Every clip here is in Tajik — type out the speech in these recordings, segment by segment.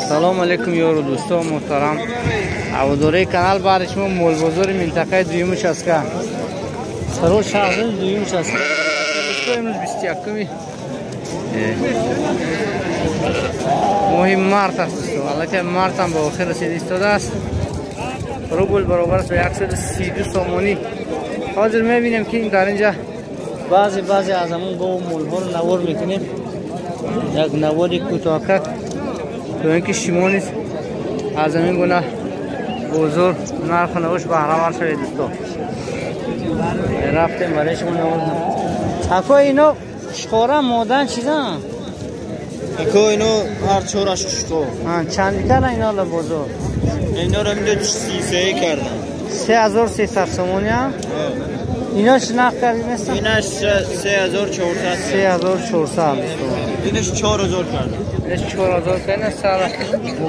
Салом алейкум ёру дӯстон муҳтарам. Ҳаводораи канал баъди шумо молбозори минтақаи дуюми Шаска. Саро шаҳри дуюми Шаска. Имрӯз 21-уми моҳи март аст дӯстон. Аллакай март ҳам ба охир расида истодааст. Рубл баробар аст ба 132 сомонӣ. Ҳозир мебинем ки дар инҷа баъзе аз ҳамон гову молҳоро навор мекунем. Як навори кӯтоҳакак то ин ки шумо низ аз ҳамин гуна бозор нарху навош баҳравар шавед дӯстон. Рафтем барои шумо навор. Ако ино шхора модан чизан? Ако ино ҳар чораш шхор. Чанд кара ино ла бозор? Ино ро минда 33 кардан. 3300 сомони? Инош нарх кардӣ нест? Инаш 3400. 3400. Инаш 4000 кардан. Инаш 4000 кардан, сар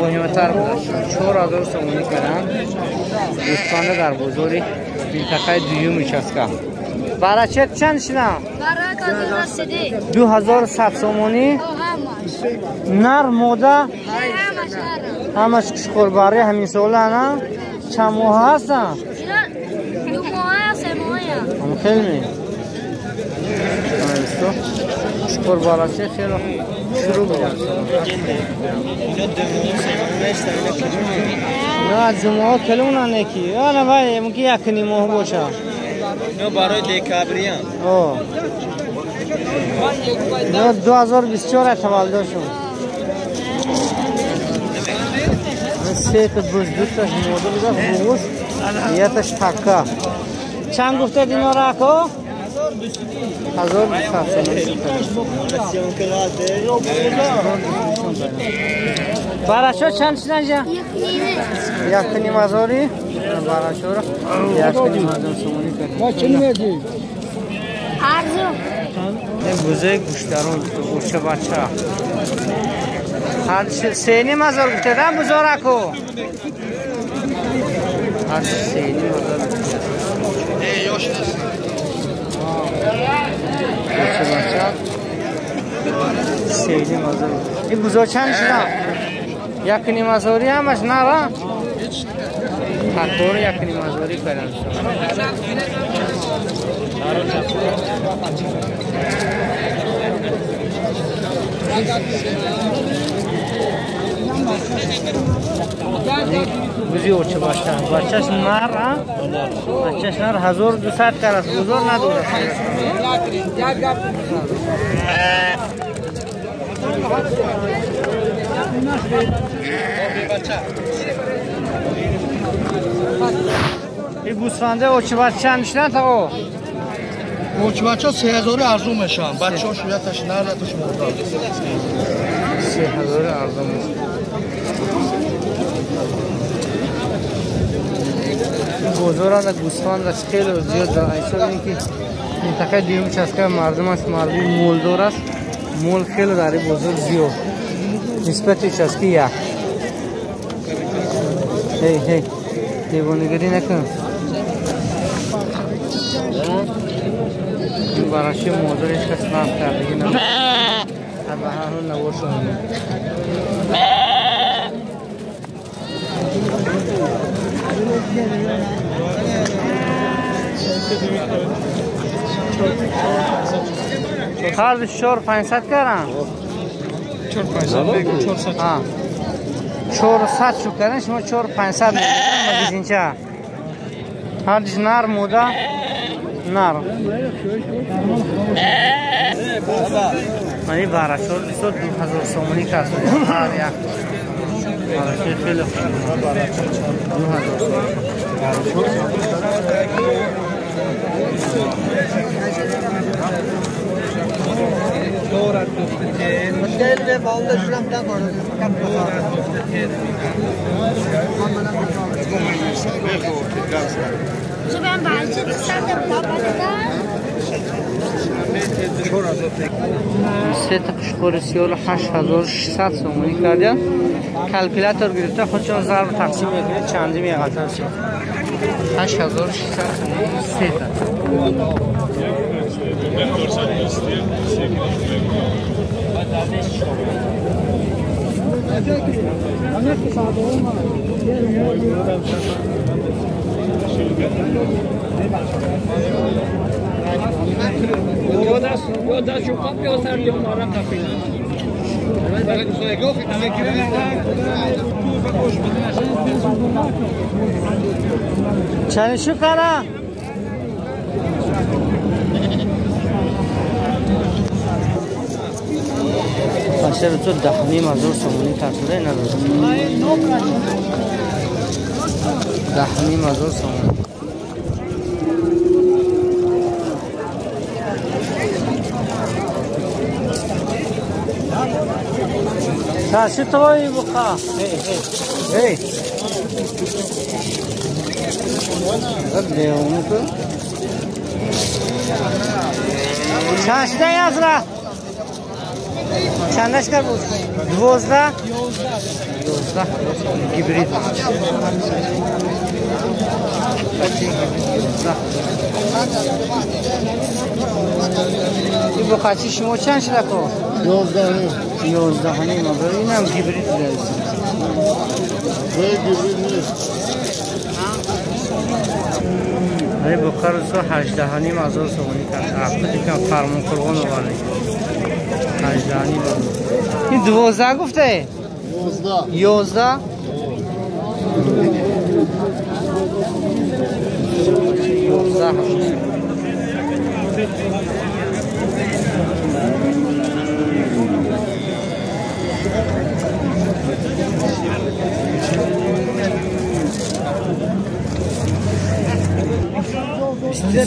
муҳимтар буд. 4000 сомонӣ кардан. Дӯстона дар бозори минтақаи дуюми Часка. Барачет чанд шина? Барака 2100 сомонӣ. Нар мода? Ҳамаш қушқурбарӣ ҳамин сола на? Чанд моҳ ҳастанд? 2 моҳ, 3 моҳ. Хеле қушқурбараче хеле шурӯъ буданд. На ҷумъаҳо келунан неки. Ана вай мумкин як ним моҳ боша. Ино барои декабриям. Ино 2024 таваллуд шуд. Се та буз, ду таш мода буда, буғуш, якаш така. Чанд гуфтед иноро ако? 1200. Барашо чанд шудан ҷа? 1.5 ҳазори? Барашоро 1.5 ҳазор сомонӣ кардем. Бузаи гӯштарон, гӯша бача. 3.5 ҳазор гуфтедам бузораку? Ҳар 3.5 ҳазор гуфтед. Гӯша бача 3.5 ҳазор. Ин бузор чанд шудам? 1.5 ҳазорӣ ҳамаш нара? Такрор 1.5 ҳазорӣ кардам. Бузи оча бача. Бачаш нар, а? Бачаш нар 1200 карас. Бузор надорад. Ин гӯсфандаи очибача чанд шуданд таго? Очибача 3000 арзон мешаванд. Бачаҳо шуяташ нар, яташ мода. 3000 арзон. Бозоранда гӯсфанда хеле зиёд дар ҳисоби ин ки минтақаи дуюми Часка мардум аст, мардуми молдор аст. Мол хеле дар ин бозор зиёд нисбати Часки як. Ҳей ҳей, девонагирӣ накун. Ин бараши модор ҳеҷ кас нарх кардагӣ набуд. Ба ҳар ҳол навор шуд. Ҳар 4500 карам? 4500 мегӯ, 400. 400 шуд кардан, шумо 4500 мегӯед магазинча. Ҳар диш нар мода нар. Мани барашор 2000 сомонӣ кард. Ҳар як. Барашор хеле хуб. 2000 сомонӣ. Се та қушқори сиёлу 8600 сомонӣ кардям. Калкулятор гирифта худшон зарб тақсим мекунед, чанди меғалтад. 8600 сомонӣ се та. چند شو کارا؟ بچه تو 10,500 سومونی ترسوده نداره. 10,500 سومونی. تاشی توی بخا. هی هی. چند شده یازده؟ چندش کار بود؟ 12؟ 12 گیبرید. این بخاچی شما چند شده کو؟ 11.5. 11.5. این هم گیبرید است. گیبرید نیست. ای بخار سو 18,500 سومونی کرد. عقل کم فرمان قربان آورده. 18,5. این 12 گفته؟ 11. 11.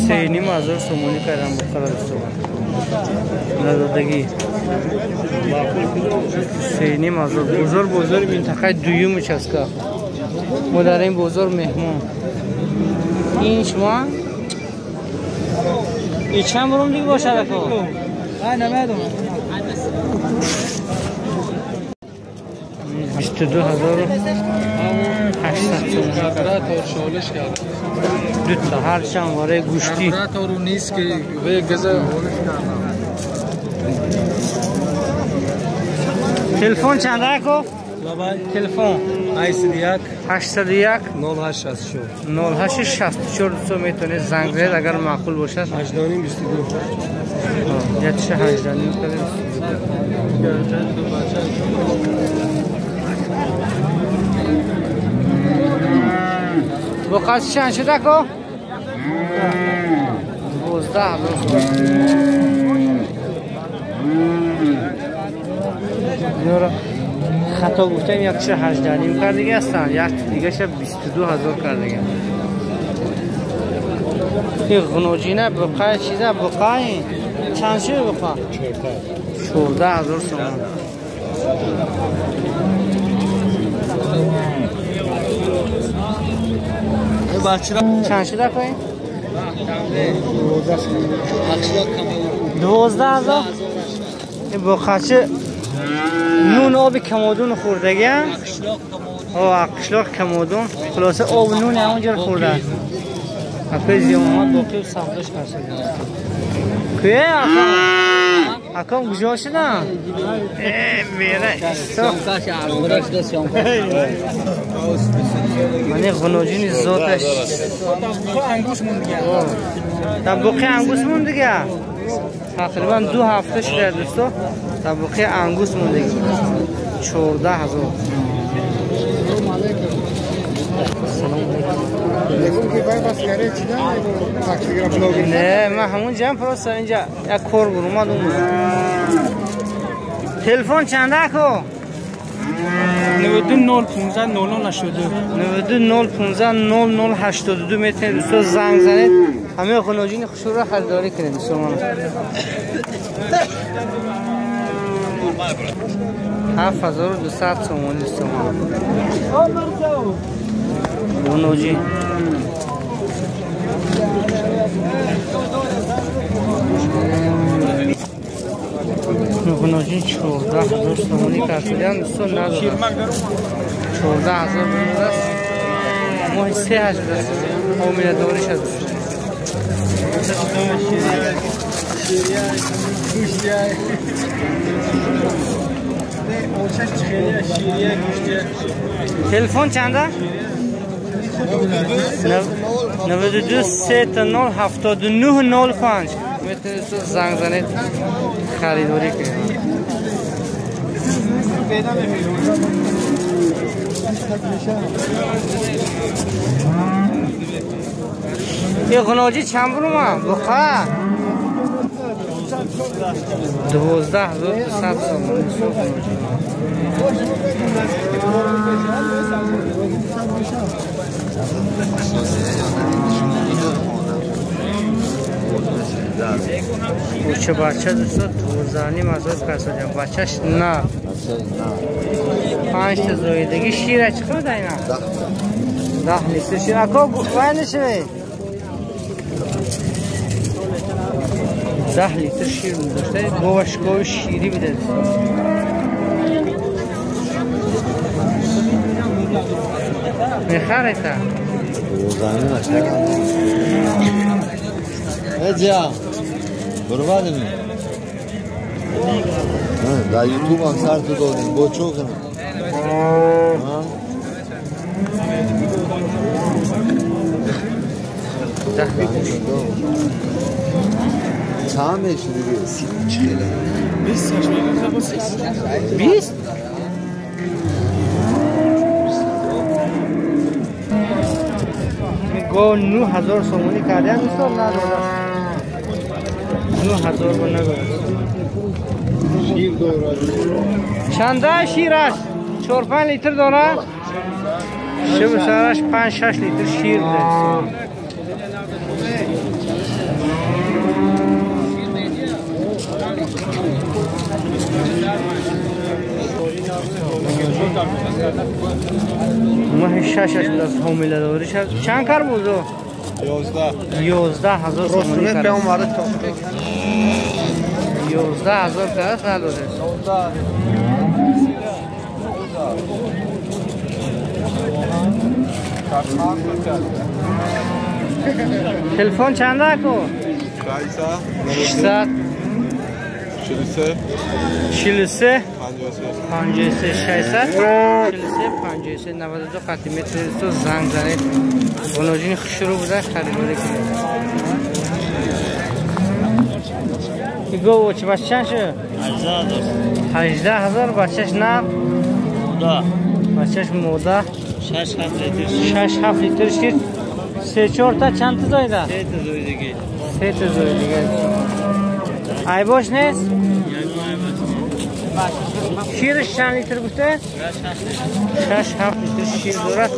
3,500 سومونی کردم بخار دوستان. ندادگی 3,500. بزرگ بزرگ منطقه دویم چسکا. ما در این بازار مهمون. این شما این چند بروم دیگه باشه بکن؟ من نمیدونم. 22,800 سومونی. دو تا هر چند واره گوشتی. نیست که تلفن چند کو؟ تلفن 801 801 0864 0864. دوستو میتونید زنگ بزنید اگر معقول باشد. 8.5 22. یه چه 8.5 بخاطر چند شده کو؟ 12,000. خطا گفتم یک چه 18.5 کرد دیگه هستن، یک دیگه شه 22,000 کرد دیگه. این غنوجینه بقای چیزه بقای چند شده بقا؟ 14,000 سومان. چند شده کنیم؟ 12,000. این بخاچه نون آب کمادون خوردگی هم؟ آه قشلاق کمادون. خلاصه آب نون همونجا خورده. اپی زیامات باقی و سوداش کرده. که اکام کجا شدن؟ میره من غنوجین ذاتش طبقه انگوس مون دیگه. تقریبا 2 هفته شده دوستا طبقه انگوس مون دیگه. 14,000. نه من همون جمع پروسا اینجا یک کار بود اومد اون بود. تلفن چنده کو؟ 92 015 0082. 92 015 0082. میتونید دوستا زنگ زنید همه خنوجین خوش را خریداری کنید دوستان. 7,200 سومونی دوستان. خنوجی غنوجی 14,000 سومونی کرد. دوستان ندارم. 14,000 است. ماه 3 هشت است. حامله داریش است. تلفن چنده؟ 92 3 0 79 05. میتونید زنگ زنید خریداری کنید. این غناجی چند بروم؟ بخواه 12200 سومانی. بچه بچه دوستا 12,500 کسا جان. بچهش نه 5 تا زایدگی. شیره چقدر اینا؟ 10 لیتر شیر. اکا وای نشوی 10 لیتر شیر داشته. گوش گوش شیری بده. میخره تا اجا برو بعدمی در یوتیوب هم سر تو دادیم با چو کنم. چند میشه دیگه؟ 20 گو 9000 سومونی کرده دوستان. نداره 9000 با نداره. چنده شیرش؟ 4-5 لیتر داره. شب سرش 5-6 لیتر شیر داره. ماه 6 از حامله داری. چند کار بوزو؟ 11,000 سومونی کرد. 11,000 کرد نداره. تلفن چنده اکو؟ 600 43 53 600 43 53 92 خطی متر تو زنگ زنید. غناجین خوشرو بوده خریداری کنید. گو چه بچه چند شد؟ 18,000. بچهش نه بچهش موده. 6-7 لیتر شیر. 3-4 تا چند تا زایده؟ 3 تا زایده. عیباش نیست؟ شیرش چند لیتر بوده؟ 6-7 لیتر شیر دارد.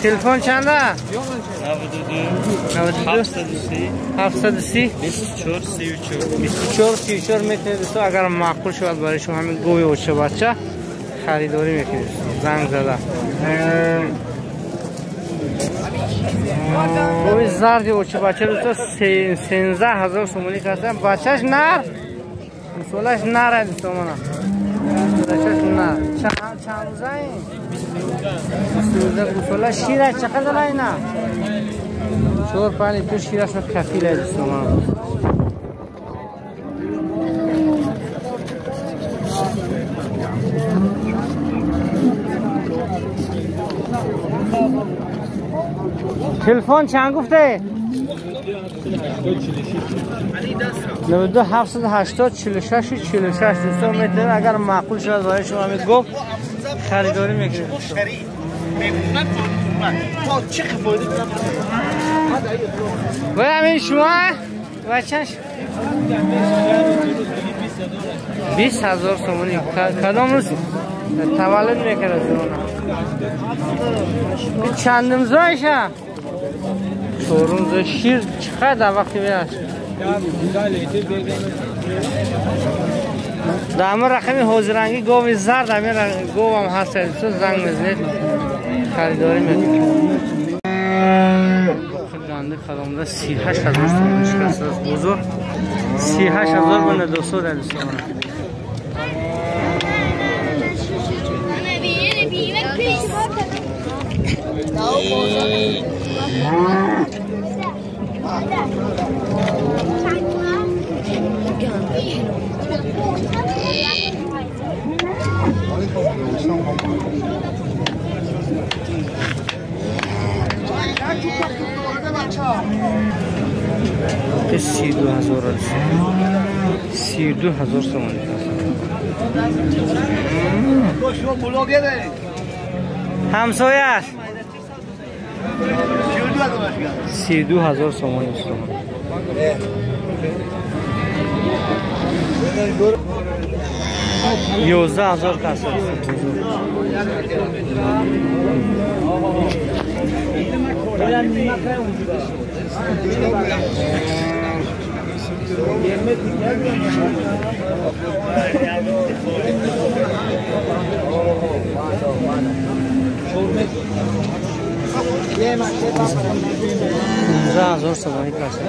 تلفن چنده؟ 92 730 24 34 34 میتونید دوستان اگر معقول شود برای شما همین گوی و چه بچه خریداری میکنید. زنگ زده گوی زرد و چه بچه دوستان 13,000 سومونی کردن. بچهش نر، گوسالش نر دوستان. بچهش نر. چند روزه این؟ 20 روزه. گوساله شیره چقدر اینا؟ 4-5 لیتر شیرش کفیله دوستان. تلفن چند گفته؟ 92 780 46 46 دوستان میتونید اگر معقول شد برای شما می گفت خریداری میکنید. و همین شما و چند 20,000 سومونی. کدام روز تولد میکرد؟ چندم زایشه؟ چهارم زای. شیر چقدر وقتی بیاست؟ در همه رقمی حوزرنگی گاو زرد همین گاو هم هست. تو زنگ میزنید خریداری میکنید. گنده کلامده 38,000 تومان شکست است بزرگ. 38,000 بنده دوستان دوستان. 32,000 аст. 32,000 сомонӣ аст. Ҳамсояш 32,000 сомонӣ аст. 11,000 кас аст. 15,000 сомонӣ кас аст.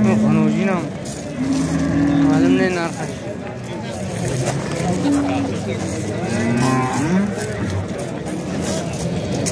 15,000. معلوم نه نرخش.